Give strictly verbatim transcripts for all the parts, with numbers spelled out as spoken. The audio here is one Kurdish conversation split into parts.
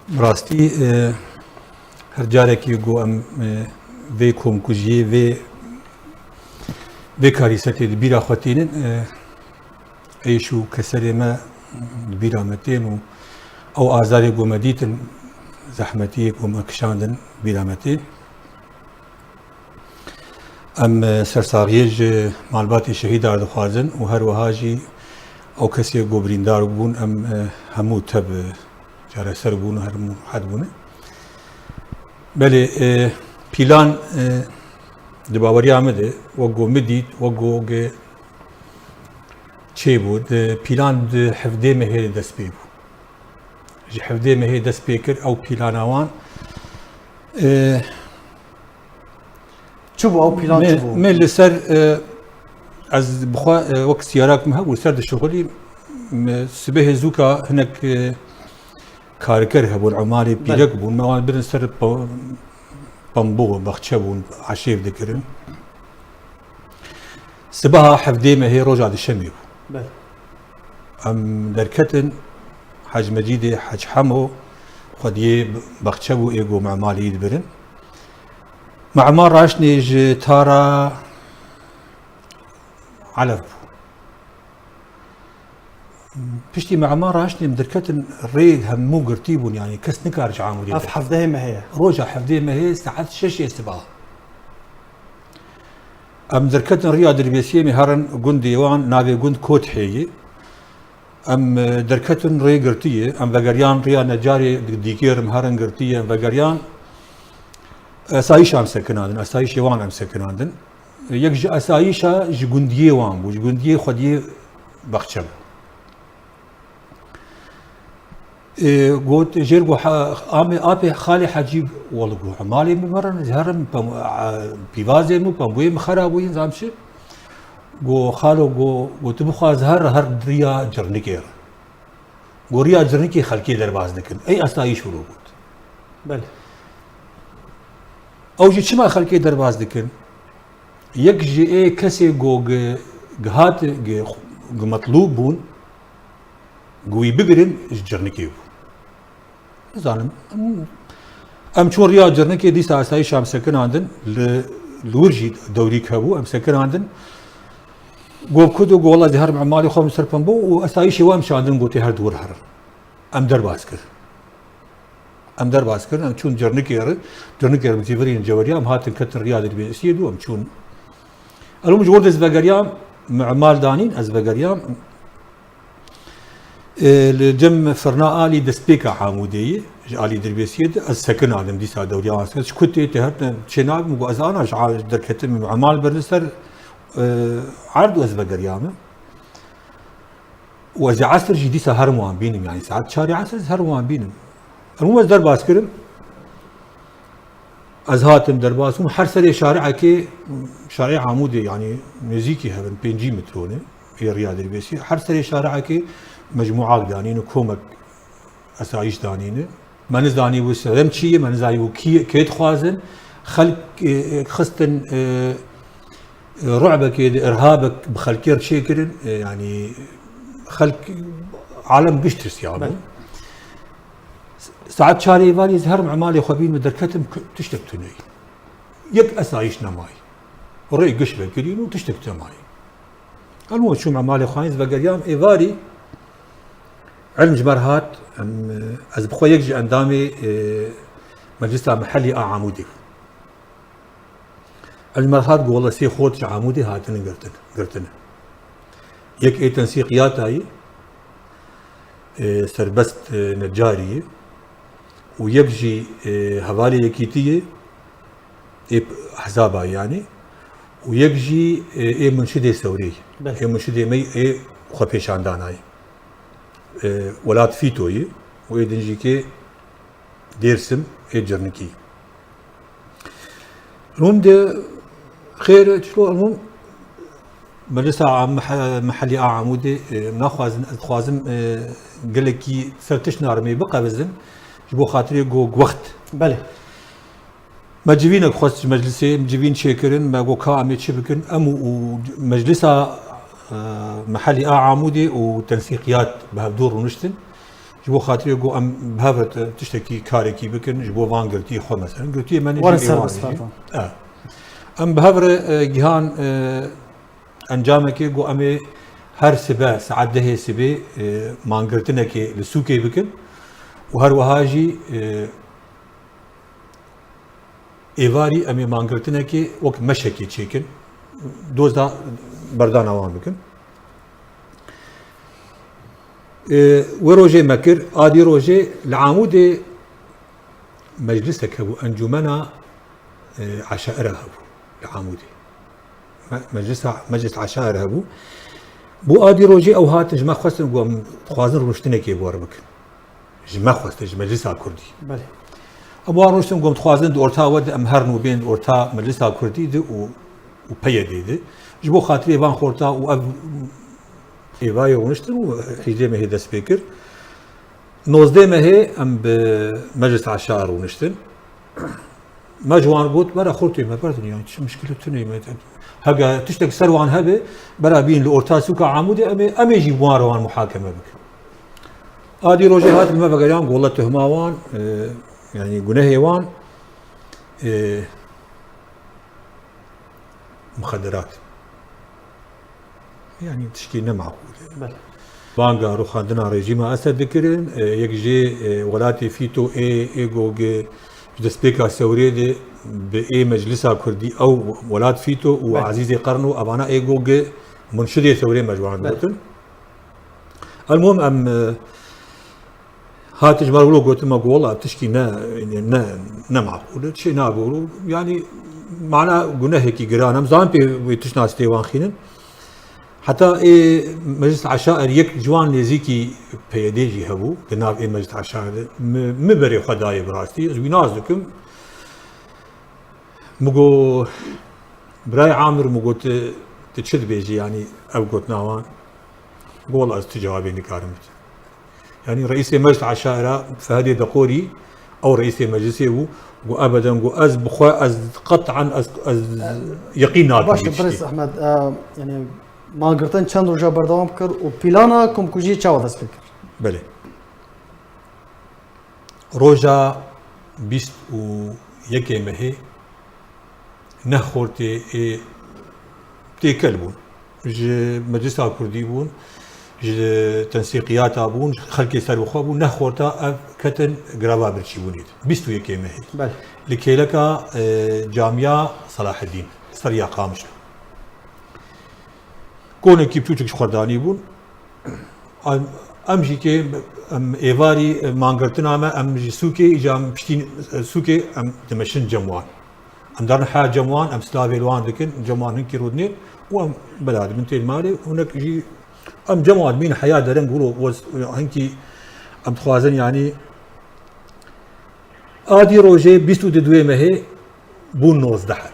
Bi rastî, e, her carekî ku em, e, vê komkujiyê, vê, vê karîsetê di bîra xwe tînin, e, êş û keserê me di bîra me tên û ew azarê ku me dîtin, zehmetiyê ku me kişandin bîra me tên. Em, e, sersaxiyê ji malbatê şehîdar dixwazin û her wiha jî ew kesê ku birîndar bûn, em, e, hemû tev, e, çareser bûn û her hemû rehet bûne. Belê, e, pîlan, e, di baweriya min de, wek ku min dît, wek ku ge çêbû, di pîlan di hevdê mehê de dest pê bû. Ji hevdê mehê dest pê kir, ew pîlana wan, e, Çi bû ew pîlan, çi bû? Me li ser, e, ez bi xwe, e, wek siyarak min hebû, li ser dişixulî, me sibehê zûka hinek, e, kariker hebûn, emalê pîrek bûn, me wan birin ser pa-, pambo, baxçe bûn, eşêv dikirin. Sibeha hevdê mehê roja dişemê bû. Belê. Em derketin, Hec Mecîdê, Hec Hemo, xwediyê baxçe bû, ê got me emalê dibirin. Me emal raştnê ji tara Elef bû. Piştî me emal raştnê em derketin, rê hemû girtî bûn, yanî kes nikar ji Amûdê. Ev hevdehê mehê ye. Roja hevdê mehê saet şeşê siba. Em derketin riya Dirbêsiyê, me herin gundê wan, navê gund Kothê ye. Em, e, derketin rê girtî ye. Em vegeriyan riya Necarê, dîkêr em herin girtî ye. Em vegeriyan, esayîşa em sekinandin, esayîşê wan em sekinandin. Yek ji esayîşa ji gundiyê wan bû, ji gundiyê xwediyê baxçe bû. Ê, got, jêr got, ha, amê, apê xalê Hecî, wele got, malê min merin, ez herim, pem-, a, pîvazê min, pembûyê min xera bûyîn, zam çi? Got, xalo, got, got, tu bixwaz her, her riya Cirnikê re. Got, riya Cirnikê xelkê derbas dikin. Ey esayîş wilo got. Belê. Ew jî çima xelkê derbas dikin? Yek ji ê kesê go gi, gi hat, gi, gi metlûb bûn, gi wî bigirin ji Cirnikê bû. Nizanim, em, em çûn riya Cirnikê, dîsa esayîşa em sekinandin, li, li wir jî dewrîk hebû, em sekinandin. Go bi ku got, wela ez ê herim emalê xwe min ser pembo û esayîşê wan em şandin, gotê her di wir herin. Em derbas kir. Em derbas kirin, em çûn Cirnikê re, Cirnikê re bi cîvirîn ceweriya, em hatin ketin riya Dirbêsiyê dû, em çûn. Elo min ji wir de ez vegeriyam, me emal danîn, ez vegeriyam. E, li cem firna alî destpêka Amûdê ye, ji alî Dirbêsiyê de, ez sekinandim dîsa dewriya wan sekin. Ji ku tê tê her çê nabim, got ez ana ji a-, derketim, me emal birin ser, e, erd û ez vegeriyame. Û ez ê esr jî dîsa herim wan bînim, yanî saet çarê esr ez herim wan bînim. Erbûm ez derbas kirim. Ez hatim derbas bûm, her serê şariekê, şariê Amûdê, yanî nêzîkî hev in, pêncî mitron e, ê riya Dirbêsiyê. Her serê şariekê mecmûak danîne, komek esayîş danîne. Me nizanî wî sedem çi ye, me nizanî wî kî, kê dixwazin. Xelk, e, e, xistin, e, e, ru'bekê de, irhabek bi xelkê re çêkirin, e, yanî xelk, alem giş tirsiyabû. Belê. Saet çarê êvarî ez herim emalê xwe bînim, derketim, k-, tiştek tune ye. Yek esayîş nemayî. Rê giş vekirîn û tiştek nemayî. Elo çûm emalê xwe, ez vegeriyam êvarî, ilm ji me re hat, em, ez bi xwe yek ji endamê, e, Meclisa Mehellî a Amûdê bû. Ilm ji me re hat, got, wele sê xort ji Amûdê hatine girtin, girtine. Yek ê tensîqiyata ye, e, Serbest, e, Necarî ye û yek jî, e, hevalê Yekîtî ye, ê Ehzaba yanî, û yek jî, e, ê Munşidê Sewrê ye. Belê. Ê Munşidê me ê xwepêşandana ye. E, Welat Fîto ye û ê din jî kê Dêrsim ê Cirnikî. Hûn de xêr, çilo hûn Meclisa Am-, Mehe-, Mehellî a Amûdê, e, naxwazin, ez dixwazim, e, gelekî ser tişt narimê biqevizin, ji bo xatirê go wext. Belê. Me civînek xwest ji meclisê, em civîn çêkirin, me got ka em ê çi bikin, em û, û meclisa, e, Mehellî a Amûdê û tensîqiyat bi hevdû rûniştin. Ji bo xatirê ku em bi hev re tiştekî, karekî bikin, ji bo van girtiyê xwe, mesela, girtiyê me ne Were jî ê wan serbest jî. Berdan. E. Em bi hev re, e, gihan, e, encamekê ku em ê her sibe saet dehê sibê, e, mangirtinekê li sûkê bikin û her wiha jî, e, êvarî em ê mangirtinekê wek meşekê çêkin, doza berdana wan bikin. Ê, wê rojê me kir, a dî rojê li Amûdê meclisek hebû, encûmena, ê, eşaira hebû li Amûdê. Me-, meclisa, meclis eşaira hebû. Bû a dî rojê ew hatin ji me xwestin, got, em dixwazin rûniştinekê bi we re bikin. Ji me xwestin, ji Meclisa Kurdî. Belê. Em wan rûniştin, got, em dixwazin di orta we de em herin û bên orta Meclisa Kurdî de û, û P Y D'ê de. Ji bo xatirê van xorta û ev êvarî rûniştin û hejdê mehê dest pê kir. Nozdeh mehê em bi Meclisa Eşaira rûniştin. Me ji wan got, bera xortê me berdin, yani çi mişkile tune me. Hege tiştek ser wan hebe, bera bîn li orta sûka Amûdê em ê, em ê jî wan re wan muhakeme bikin. A dî rojê hat li me vegeriyan, gola tuhma wan, e, yani gunehê wan, e, muxedderat. Yani tişkî ne maqûl e. Belê. Banga rûxandina rejîma Esed dikirin, e, yek jê, e, welatê Fîto ê, ê gog ji destpêka Sewrê de bi ê Meclisa Kurdî ew welat Fîto û Belê. Ezîzê Qerno evana ê gog munşidê Sewrê me ji wan Belê. Gotin. Elmuhim em, e, Hate ji me re wilo gotin, me got, wela tişkî ne, ne, ne maqûl e, çi nagor û, yani, mana gunehekî giran. Em zanin pê wê tişt nas tê wan xînin. Heta ê Meclis Eşair yek ji wan nêzîkî P Y D jî hebû, di nav ê Meclis Eşair de. Mi, mi berê xwe dayê bi rastî, ez wî nas dikim. Mi got, birayê Amir, mi got, tu, tu çi dibêjî, yani ev gotina wan? Got, wela ez tu cewabê nikarim bidim. Yani reîsê Meclis Eşaira Fehedê Deqorî, ew reîsê meclisê bû, got, ebeden, got, ez bi xwe, ez qet'an, ez, ez yeqîn nakim Baş e, vê tiştê. Birêz Ehmed, e, yani malgirtin çend roja berdewam kir û plana komkujiyê çawa dest pê kir? Belê. Roja bîst û yekê mehê neh xortê ê têkel bûn. Ji Meclisa Kurdî bûn, ji tensîqiyata bûn, ji xelkê serbixwe bûn, neh xorta ev ketin greva birçîbûnê de. Bîst û yekê mehê. Belê. Li kêleka, e, camiya Selahedîn, ser ya Qamişlo. Konekî piçûçik ji xwe danî bûn. Em, em jî kê, em êvarî, e, mangirtina me, em ji sûkê, îca em piştî, e, sûkê em dimeşin cem wan. Em derin heya cem wan, em silavê li wan dikin, cem wan hinkî rûdinên û em bela dibin tên malê û hinek jî em cem wan dimîn heya derin wilo wez, hinkî em dixwazin, yanî a dî rojê bîst û duduê mehê bûn nozdeh.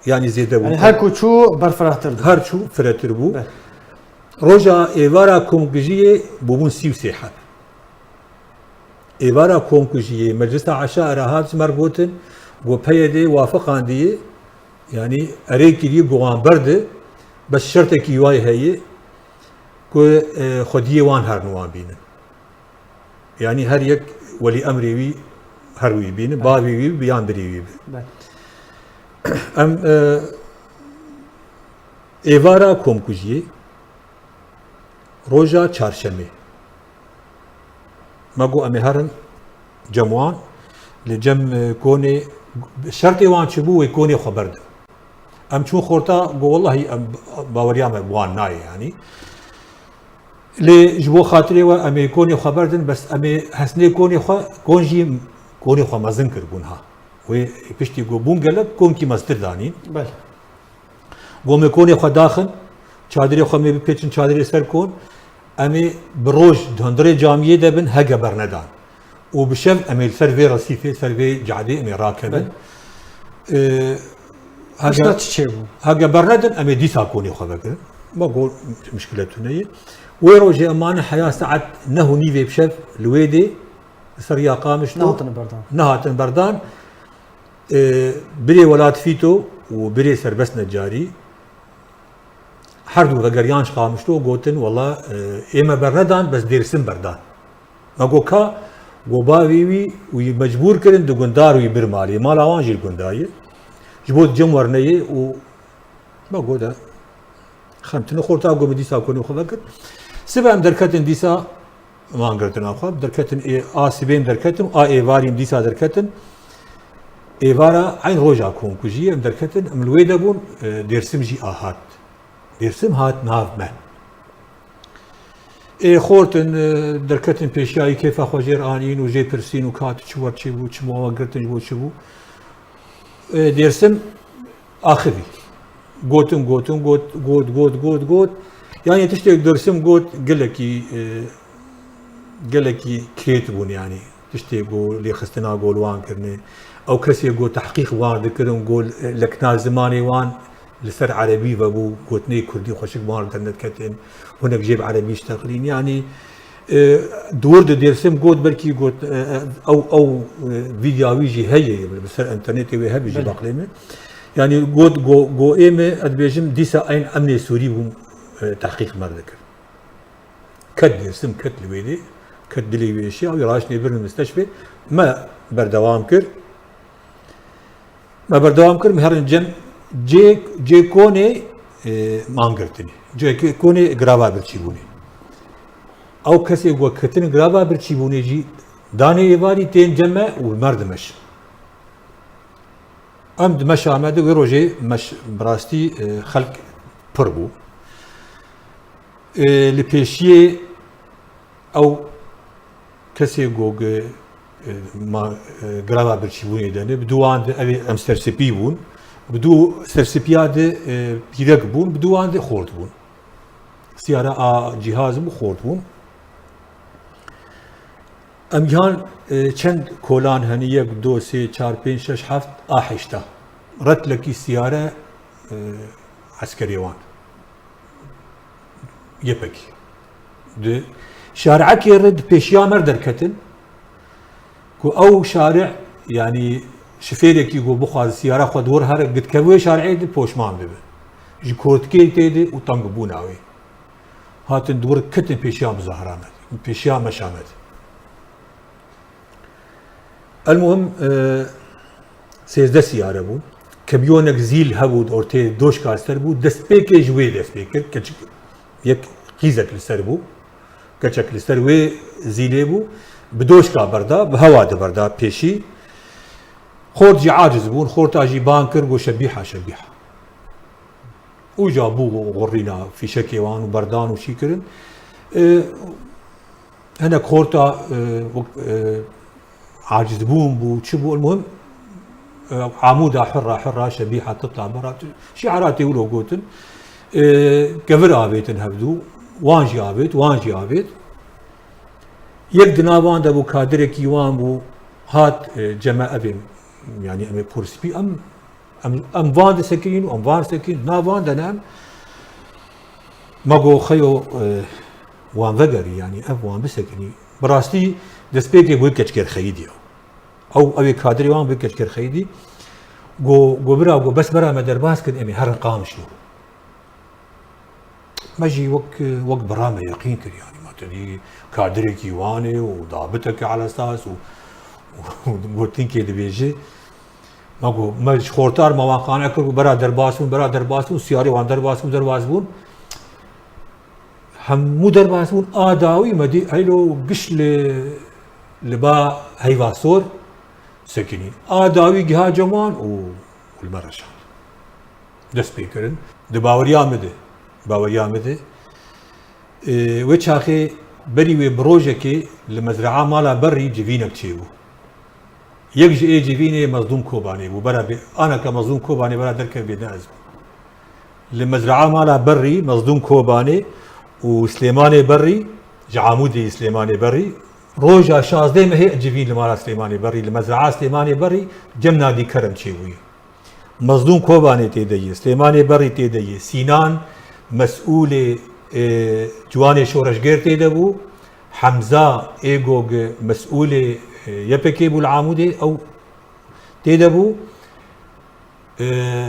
Yanî zêde bû. Yani her ku çû berfirehtir dibû. Her çû firehtir bû. Be. Roja êvara komkujiyê bûbûn sî û sê heb. Êvara komkujiyê Meclisa Eşaira hat ji me re gotin, got P Y D wafiqandiye, yani erê kiriye, got wan berde, bes şertekî wayê heye ku, e, xwediyê wan herin wan bînin. Yani her yek welî emrê wî her wî bînin, bavê wî bi yan birê wî bi. Be. Em, e, êvara komkujiyê roja çarşemê. Me got em ê herin cem wan, li cem, e, konê, şertê wan çi bû, wê konê xwe berdin. Em çûn xorta, got, wellahî em baweriya me bi wan nayê, yanî. Lê ji bo xatirê we em ê konê xwe berdin, bes em ê hesnê konê xwe, kon jî konê xwe mezin kir bûn ha. Wê piştî got bûn gelek, konkî meztir danîn. Belê. Got em ê konê xwe daxin, çadirê xwe em ê bipêçin çadirê ser kon, em ê bi roj di hundirê camiyê de bin, hege bernedan. Û bi şev em ê li ser vê resîfê, ser vê cadê em ê rakevin. Belê. Ee, Pişta hege, çi çêbû? Hege bernedin, em ê dîsa konê xwe vekirin. Ma got, mişkile tune ye. Wê rojê em mane heya saet neh û nîvê bi şev li wê dê, li ser ya Qamişlo. Nehatine berdan. Nehatin berdan. Ee, birê Welat Fîto û birê Serbest Necarî, her du vegeriyan ji Qamişlo, gotin, wela, e, ê me bernedan, bes Dêrsim berdan. Me got ka, got bavê wî û yî mecbûr kirin di gundar wî bir malê. Mala wan jî li gunda ye. Ji bo cem werneyê û me got de xem tune xorta got min dîsa konê xwe vekir. Sibe em derketin dîsa mangirtina xwe. Derketin ê, a sibên derketin û a êvarî em dîsa derketin. Êvara eyn roja konkujiyê em derketin, em li wê de bûn, e, Dêrsim jî a hat. Dêrsim hat nav me. Ê xortin, e, derketin pêşiya wî kêfa xwe jêr anîn û jê pirsîn û ka tu çi wer çêbû, çi wan girtin ji bo çi bû. E, Dêrsim axivî. Gotin, gotin, got, got, got, got, got. Yani tiştê Dêrsim got gelekî, e, gelekî kêt bûn yani. Tiştê ku lêxistina ku li wan kirine. Ew kesê ku tehqîq wan dikirin, ku lekna zimanê wan li ser erebî vebû, gotinê kurdî xweşik wan dernediketin, hinek jê bi erebî ştexilîn. Yanî, e, dûr di Dêrsim got, belkî got, e, e, ew, ew, e, vîdya wî jî heye, li ser înternetê wê hebe jî Belê. baqlê me. Yanî got, go, go ê me, ez dibêjim, dîsa eyn emnê Sûrî bûn, e, tehqîq me dikir. Ket Dêrsim, ket li wê dê, ket dilê wê şiya, wî raştê birin misteşfê, me berdewam kir. Me berdewam kir, me herin cem cê, cê konê, e, mangirtinê. Cê konê girava birçîbûnê. Ew kesê ku ketin girava birçîbûnê jî danê êvarî tên cem me û bi me re dimeşin. Em di meşa me de wê rojê meş, bi rastî, e, xelk pir bû. E, li pêşiyê ew kesê ku, e, ma, e, girava birçîbûnê de ne, bi dû wan de ev ê em sersipî bûn, bi dû sersipiya de, e, pîrek bûn, bi dû wan de xort bûn. Siyara a cîhaz bû, xort bûn. Em gihan, e, çend kolan hene, yek, do, sê, çar, pênc, şeş, heft, a heşta. Retlekî siyare, e, eskerê wan. Y P G. Di şareekê re di pêşiya me re derketin. Ku ew şare, yanî şifêrekî ku bixwaze siyara xwe di wir here, gidkeve wê şareê de poşman bibe. Ji kotikê tê de û tengbûna wê. Hatin di wir ketin pêşiya muzahara me de, pêşiya meşa me de. Elmuhim, e, sêzdeh siyare bû. Kemyonek zîl hebû, di ortê doşka ser bû. Destpêkê ji wê dest pê kir. Keçik, yek qîzek li ser bû. Keçek li ser wê zîlê bû. Bi doşka berda, bi hewa de berda pêşî. Xort jî aciz bûn. Xorta jî bang kir, got, "Şebîha, şebîha." Û ca bû xurrîna fîşekê wan û berdan û şî kirin. E, hinek xorta, e, wek, e, acizbûn bû, çi bû, muhim, e, "Amûda hurra hurra şebîha titla berra", şiara tê wilo gotin. E, kevir avêtin hevdû, wan jî avêt, wan jî avêt. Yek di nav wan de bû, kadirekî wan bû, hat, e, cem me evê, yanî em ê porspî em Em, em van disekinîn û em van disekinîn, nav van de ne em. Me got, "Xeyo, e, wan vegerî, yanî ev wan bisekinî." Bi rastî destpêkê bû keçker xeyidî ya. Ew, ew ê kadirê wan bû keçker xeyidî. Go, go bira, go bes bera me derbas kin, em ê herin Qamişlo. Me jî wek, wek bira me yeqîn kir, yanî me tenî kadirekî wan ê û dabitekî elesas û, û gotinkê dibêje. Me got, me ji xortar me wan qane kir, got, "Bera derbas bûn, bera derbas bûn", siyarê wan derbas bûn, derbas bûn. Hemû derbas bûn, a dawî me dî, eylo giş li, li ba heyva sor sekinî. A dawî giha cem wan û, û li me re şand. Dest pê kirin. Di baweriya min de, baweriya min de, e, wê çaxê berî wê bi rojekê li mezraa mala berrî civînek çêbû. Yek ji ê civînê Mezlûm Kobanê bû. Bera bê, aneke Mezlûm Kobanê bera derkeve bêdna ez bûm. Li mezraa mala berrî Mezlûm Kobanê û Silêmanê Berrî, ji Amûdê Silêmanê Berrî, roja şazdeh mehê civîn li mala Silêmanê Berrî, li mezraa Silêmanê Berrî cem nadî kerem çêbûyî. Mezlûm Kobanê tê de ye, Silêmanê Berrî tê de ye, Sînan, mesûlê, e, ciwanê şoreşgêr tê de bû, Hemza Êgog, mesûlê, e, Y P G bû li Amûdê, ew tê de bû. E,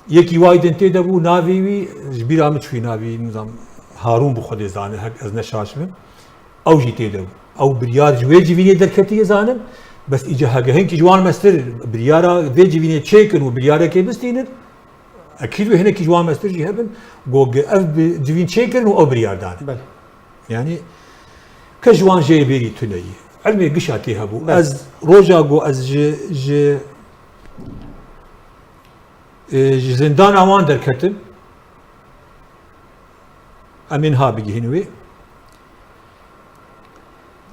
yekî wayî din tê de bû, navê wî, ji bîra min çûyî navî, nizam, Harûn bû, Xwedê zane, hek ez ne şaş bim. Ew jî tê de bû. Ew biryar ji wê civînê derketiye zanim, bes îca hege hinkî ji wan mestir biryara vê civînê çêkin û biryarekê bistînin, ekîd wê hinekî ji wan mestir jî hebin, got, ev bi civîn çêkirin û ew biryar dane. Belê. Yanî, kes ji wan jê bêrî tune yî. Ilmê gişa tê hebû. Belê. Ez roja ku ez ji, ji, e, ji zindana wan derketim, em ê niha bigihîn wê.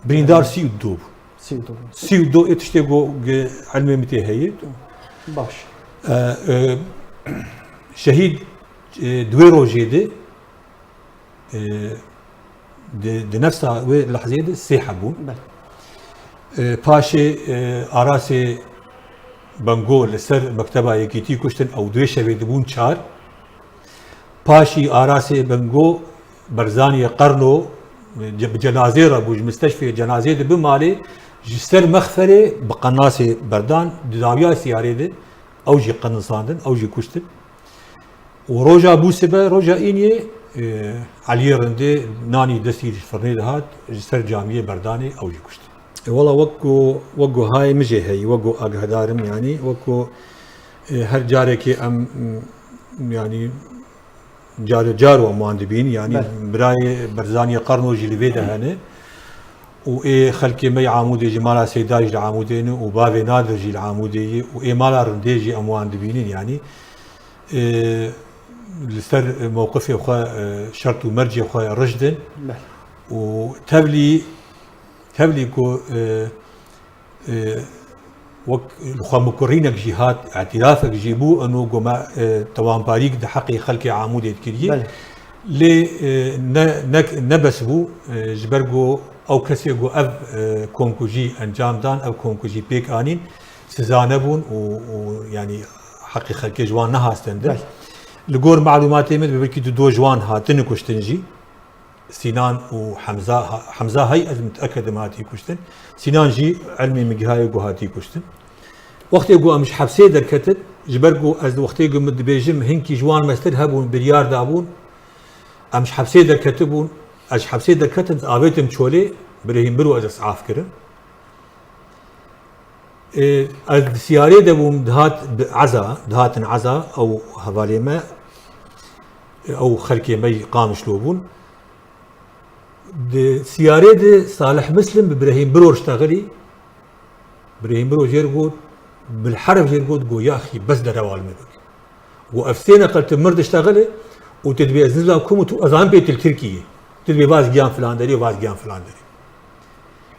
Birîndar sî û du bû. Sî û du. Sî û du ê tiştê ku gi ilmê min tê heye. Baş. E, e, şehîd, e, di wê rojê de, e, di, di nefsa wê lehzê de sê heb bûn. Belê. E, paşê, e, Arasê Bengo li ser mekteba Yekîtî kuştin, ew di wê şevê dibûn çar. Paşî Arasê Bengo, Berzaniyê Qerno, ce-, bi cenazê re bû, ji misteshfê cenazê dibe malê, ji ser mexferê bi qenasê berdan, di dawiya siyarê de, ew jî qenisandin, ew jî kuştin. Û roja bû sibe, roja îniyê, e, Eliyê Rindê nanî destî ji firnê dihat, ji ser camiyê berdanê, ew jî kuştin. E, wela wek ku, wek ku hayê min jê heyî, wek ku agahdarim, yanî, wek ku, e, her carekê em, m, yanî, car car wan wan dibîn, yanî Belê. Birayê Berzaniyê Qerno jî li vê de hene. Û ê xelkê me yê Amûdê jî, mala Seyda jî li Amûdê ne û bavê Nadir jî li Amûdê ye û ê mala Rindê jî em wan dibînin, yanî, e, li ser mewqifê xwe, e, şert û mercê xwe rijd in. Belê. Û tevlî, tevlî ku, e, e, wek li xwe mikurînek jî hat, îtirafek jî bû, eno ku me, e, tewanparîk di heqê xelkê Amûdê dikiriye. Belê. Lê, e, ne, ne, ne bes bû, e, ji ber ku ew kesê ku ev, e, komkujî encam dan, ev komkujî pêk anîn, siza nebûn û, û, yanî, heqê xelkê ji wan nehastin din. Belê. Li gor malûmatê min, bi belkî du do ji wan hatine kuştin jî. Sînan û Hemza, Hemza hey ez mitekedim hatî kuştin. Sînan jî ilmê min gihaye ku hatî kuştin. Wextê ku em ji hepsê derketin, ji ber ku ez wextê ku min dibêjim, hinkî ji wan mestir hebûn, biryar dabûn, em ji hepsê derketibûn, ez ji hepsê derketim, avêtim çolê, Birahîm Biro ez isaf kirim. Ê, ez di siyarê de bûm, dihat bi eza, dihatin eza, ew hevalê me, ew xelkê me yî Qamişlo bûn. Di siyarê de Salih Mislim bi Birahîm Biro ştexilî, Birahîm Biro jêr got, bil herf jêr got, got, "Ya axî, bes derewa li me bike." Got, "Ev sê neqel tu mir diştexile û tu dibê ez nizam kum û tu ez an pê tu li Tirkiyê. Tu dibê vaz giyan filan derê, vaz giyan filan derê."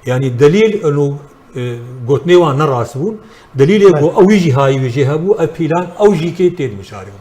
Yanî delîl û, e, gotinê wan ne rast bûn. Delîlê Belê. Ku ew jî hayî wê jê hebû, ev pîlan ew jî kê tê dimişarî bû.